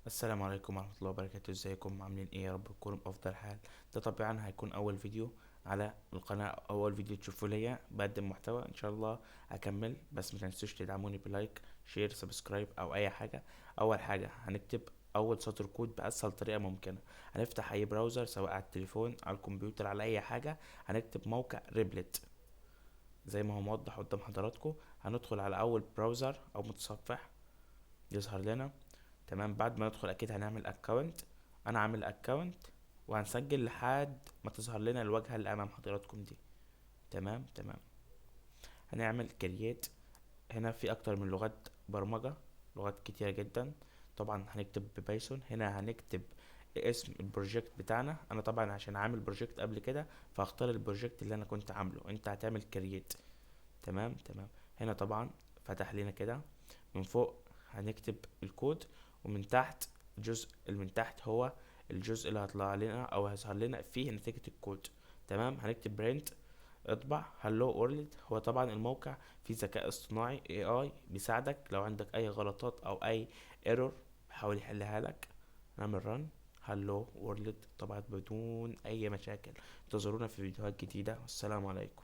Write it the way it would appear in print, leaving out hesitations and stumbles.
السلام عليكم ورحمة الله وبركاته. ازيكم عاملين ايه؟ يا رب تكونوا بأفضل حال. ده طبعا هيكون اول فيديو على القناة، اول فيديو تشوفوه ليا بقدم محتوى ان شاء الله هكمل، بس ما تنسوش تدعموني ب like share subscribe او اي حاجة. اول حاجة هنكتب اول سطر كود باسهل طريقة ممكنة. هنفتح اي browser سواء على التليفون على الكمبيوتر على اي حاجة، هنكتب موقع Replit زي ما هو موضح قدام حضراتكم. هندخل على اول browser او متصفح يظهر لنا، تمام. بعد ما ندخل اكيد هنعمل account، انا عامل account وهنسجل لحد ما تظهر لنا الواجهه اللي امام حضراتكم دي، تمام تمام. هنعمل create. هنا في اكتر من لغات برمجه، لغات كتيره جدا. طبعا هنكتب ب Python. هنا هنكتب اسم ال project بتاعنا. انا طبعا عشان عامل project قبل كده فهختار ال project اللي انا كنت عامله. انت هتعمل create، تمام تمام. هنا طبعا فتح لنا كده من فوق هنكتب الكود، ومن تحت الجزء اللي من تحت هو الجزء اللي هيطلع لنا او هيظهر لنا فيه نتيجة الكود، تمام. هنكتب print اطبع hello world. هو طبعا الموقع فيه ذكاء اصطناعي AI بيساعدك لو عندك اي غلطات او اي error بيحاول يحلها لك. نعمل run hello world طبعا بدون اي مشاكل. انتظرونا في فيديوهات جديدة، والسلام عليكم.